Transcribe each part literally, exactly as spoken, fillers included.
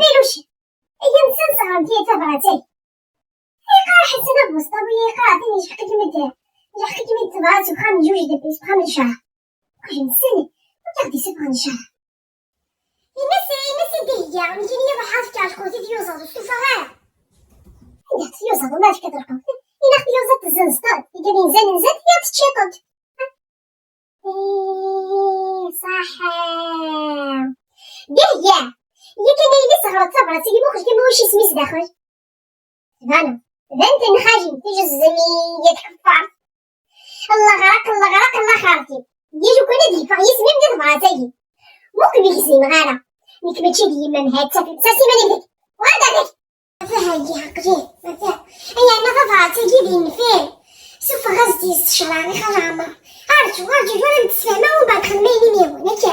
Biluci, iyyamt ad nseɣremt yir tabrat-agi. Iqarḥ-iten abusṭaw, iqarḥ-iten, yecḥeq-ikem-id, yecḥeq-ikem-id tebrat uxxam n juj deg uxxam n ccah. Xjem ssini, ur k-aɣ-d-isuffɣen ccah. Ini-as, ini-as i d-iheyya, nekkini ad ruḥeɣ ad fkeɣ lqut i tyuzaḍ, ur stufaɣ ara. Anda ttyuzaḍ, ma tefkiḍ lqut? Ilaq tyuzaḍ tezzenzeḍ, iga d inzan nzant, ya teččiḍ-d. Ih, ṣaḥ. Dihya, yakan ay li seɣret tabrat-agi, muqel kan ma wacu isem-is daxel. Tbaneḍ, tban-d nnxali, tijezzen i tkeffart. Leɣraq, leɣraq, leɣraq. Yal ukan ad yeffeɣ yisem-im di tebrat-agi. Muqel ur gzimeɣ ara. Nekk mačči d yemma-m, ha-tt-a, sers iman-ik deg-, ɣer da deg-, Ata hagi, aql-i, ata. Ay, yerna tabrat-agi d nnfir. Suffeɣ-as-d yis ccṛeɛ i Xali Ɛmer. Arǧu, arǧu, tura nettemsefham, umbeɛd xdem ayen i m-yehwan, akka.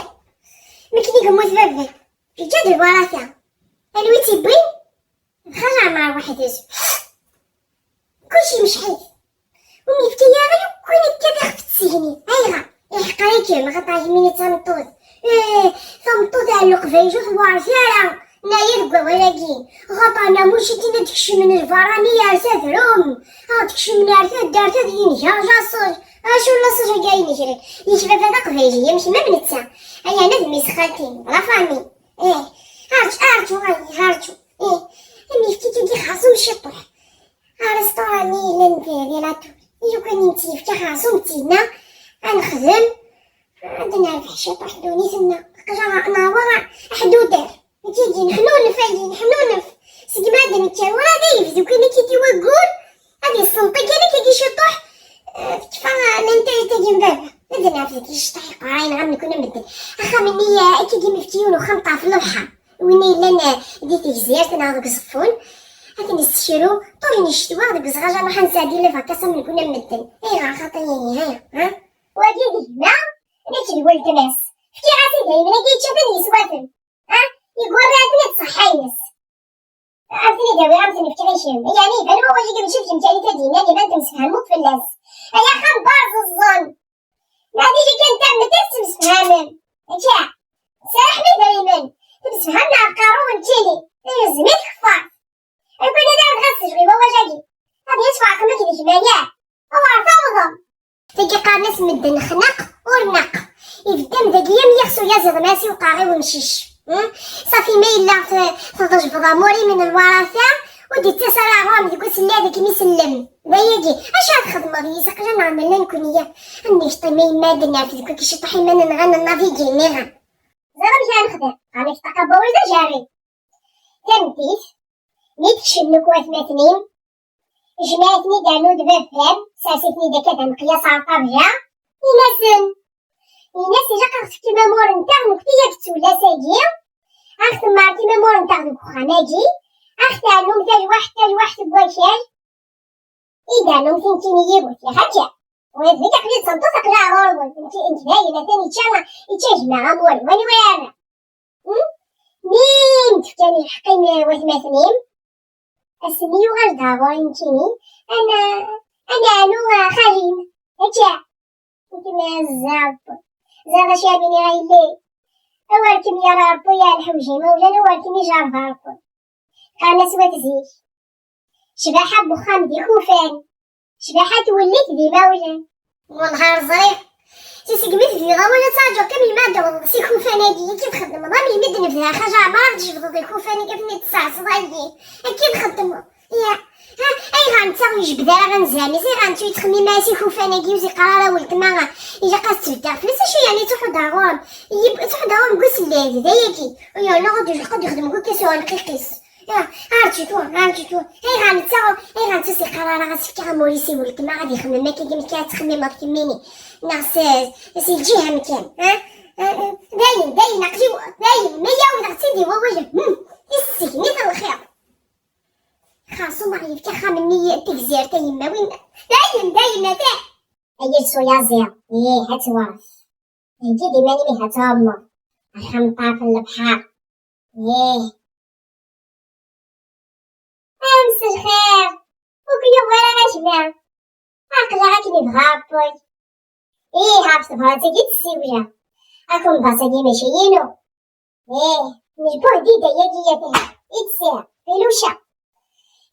Mi akken i yemmut baba-k, yeǧǧa-d lbaraka. Anwa i tt-yewwin? D Xali Ɛmer weḥd-s. Kullec imceḥ-it. Ur m-yefki ara yakk ayen akka d ixef d tigni. Ayɣer? Iḥqer-ikem, axaṭer kemmini d tameṭṭut. Eh, tameṭṭut ar leqbayel ur tewɛer ara. Naya deg wawal-agi. Axaṭer namuc i tin ad d-kecmen lbarani ar tadrum. Ad d-kecmen ar taddart ad yenher laṣel. Acu laṣel-agi ay negren? Yak baba d aqbayli, am kemm am netta. Ay anad mmi-s xalti, la famille. Eh, arǧu, arǧu, ay, arǧu. Eh, am yefki-k-agi xerṣum ciṭuḥ. Aresṭuṛ-nni yellan di, di la tour. Lukan i n-tt-yefka xerṣum d tinna, ad nexdem, ad nerbeḥ ciṭuḥ ddunit-nneɣ. Aql-aɣ neɛweṛ aḥdudar. Nekkini neḥnunef, ayi, neḥnunef. Segmi ad d-nekker, ur ad yebdu kan akka-agi waggur, ad yessenṭi kan akka-agi ciṭuḥ, eh, tekfa lantayt-agi n baba. Ad nerfed deg ciṭuḥ iqerrayen ɣer nekkni medden. Axxam-nni, eh, akka-agi mi yefka yiwen uxxam ṭṭerf lebḥer. Win yellan, eh, di tegzirt neɣ deg uẓeffun, ad t-nessekru ṭul n ccetwa deg uzɣal, ad nruḥ ad nesɛeddi les vacances am nekkni am medden. Ayɣer xaṭi ihi, ha? Ha? Wagi d gma, nekk d weltma-s. Fkiɣ-as idrimen-agi yečča-ten yeswa-ten. Ha? Yeggurreɛ-ten-id ṣṣeḥḥa-ines. Am ten-id-awiɣ, am ten-fkiɣ i kemm. Yeɛni iban wawal-agi mačči d kemm kan i t-ad-yennan, iban temsefhameḍ fell-as. Ay axxam n Barẓeẓẓen! Maɛlic kan tammet ad tettemsefhamem. Akka, serrḥem idrimen, temsefhamem ɣef qerru n tili, yezmi tkeffart. Lukan ad ara dɣa tessejɣi wawal-agi, ad yesferq amek d kmanya. Awer tawḍem! Tagi qqaren-as medden xnaq ur naq. Ibeddem dagi am yixṣu yaziḍ ma as-iwqeɛ i wemcic. Hmm? Safi ma yella t-, tḍejbeḍ amur-im n lwarata, ur d-ittas ara ɣur-m deg usellay akken isellem. D ayagi, acu ara txedmeḍ yis aql-aneɣ nella nekkni? Ad neg ṭima yemma ad nerfed deg wagi ciṭuḥ iman-nneɣ ad nennavigi nniɣ. Ẓer amek ara nexdem, qqaren-ak ṭṭaq n wawal d ajerri. Tameddit, mi d-kecmen akk watmaten-im, jmeɛ-iten-id rnu d baba-m, sers-iten-id akka d ameqyas ar ṭṭabla, in-asen, in-as ilaq ad ɣ-tefkem amur-nteɣ nekkni akked tullas-agi, ad ɣ-temmerkem amur-nteɣ deg uxxam-agi, ad ɣ-ternum talwaḥt talwaḥt n wakal, i d-rnumt nekkini yiwet, yaḥ akka. Ula d nekk aql-i d tameṭṭut aql-aɣ ɣur-wen, nekk, nekk dayen atan ičča, ičča gma amur-iw, anwa ara? Hmm? Mi m-d-fkan lḥeqq-im watmaten-im, ass-nni yuɣal-d ɣer ɣur-i nekkini, ana, ana rnu xali-m, akka. Nekk ma ẓẓerb, ẓer acu ara m-iniɣ a yelli, awer kem-yerr Ṛebbi ar lḥewj imawlan, awer kem-ijerreb Ṛebbi. Qqaren-as wat zik, ccbaḥa n wexxam d ikufan, ccbaḥa n twellit d imawlan. Wellah ar ẓriɣ. Si segmi tebdiḍ awal ad ttraǧuɣ kan melmi ad d-tawḍeḍ s ikufan-agi, akka i txeddmeḍ, am melmi d-nebda xaǧa ɛmer ad d-tjebdeḍ ikufan-agi ad ten-id-tesɛesseḍ agi, akka i txeddmeḍ. Ya. Ha, ayɣer netta ur yejbed ara anzan-is? Ayɣer netta ur yettxemmim ara s ikufan-agi, ur s-yeqqar ara weltma ilaq ad ttbeddeɣ fell-as? Acu yeɛni, ttruḥu-d ɣur-m? Yib-, ttruḥu-d ɣur-m deg usellay, d ayagi. Yerna ad d-, ad d-yexdem deg wakkas uɛenqiq-is. Ya, arǧu tura, arǧu tura. Ayɣer netta, ayɣer netta ur s-yeqqar ara ad s-fkeɣ amur-is i weltma ad ixemmem akka, akken akka ad txemmimeḍ kemmini? Neɣ s, s lǧiha amkan, ha? Ha, ha, dayen, dayen, aql-i, dayen, ma yawdeɣ-tt-id i wawal, hmm, yessegni-t lxir. Xerṣum ad ɣ-yefk axxam-nni n tegzirt a yemma, win, dayen, dayen, ata. Ay yessu yaziḍ, ih, ad twert. Heggi-d iman-im, ih, ad tɛummeḍ. Axxam ṭṭerf n lebḥer. Ih. A mselxir, ur k-yuɣ wara a gma. Aql-aɣ akken yebɣa Ṛebbi. Ih, ɣef tebrat-agi i d-ssiwleɣ. Akumbaṣ-agi mačči inu. Ih, Mecbuh dida yagi yatan. I tesɛa? Piluca.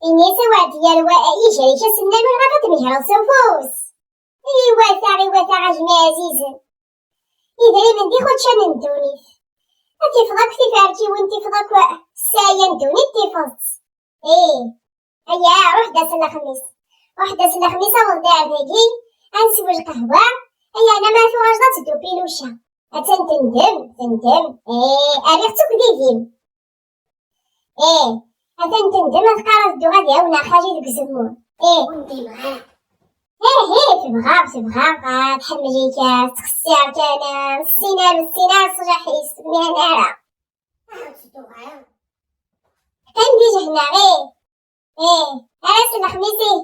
Ini-as a Weɛdi yerwa ijri-k asennan ur ɣef ad tmehreḍ s ufus. Iwata, iwata a gma ɛzizen. Idrimen d ixuččan n ddunit. Ad tifeḍ akk tiferkiwin, tifeḍ akk ssaya n ddunit, tifeḍ-tt. Ih. Aya, ruḥ-d ass n lexmis. Ruḥ-d ass n lexmis, aweḍ-d ar dagi, ad nessew lqahwa. Aya, ana ma tuɣaleḍ ad teddu Piluca. Attan tendem, tendem. Ih, rriɣ-tt akk d idim. Ih, atan tendem, ad teqqar ad dduɣ ad ɛawneɣ xali deg uzemmur. Ih. Ur ndimeɣ ara. Ih, ih, tebɣa, tebɣa, ah, tḥemmel-ik, ah, tettqessir kan, ah, ur tessin ara, ur tessin ara ṣṣlaḥ-is, ur smiɛen ara. Ah, ur ttedduɣ ara. Qqim di jehna, ih. Ih, ar ass n lexmis, ih.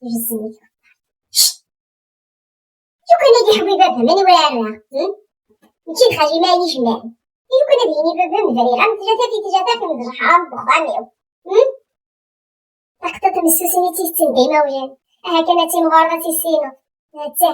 Yejzen-it. Cct! Lukan ad iḥwi baba, mani ur ara, hm? Mačči d xali ma yejman. Lukan ad yini baba, mdriɣ am tlata di tlata, kemm d leḥram deg uxxam-iw. Hm? Taqeṭṭiṭ messusen i tt-itetten d imawlan. Aha kan ad timɣureḍ ad tissineḍ. Hatta.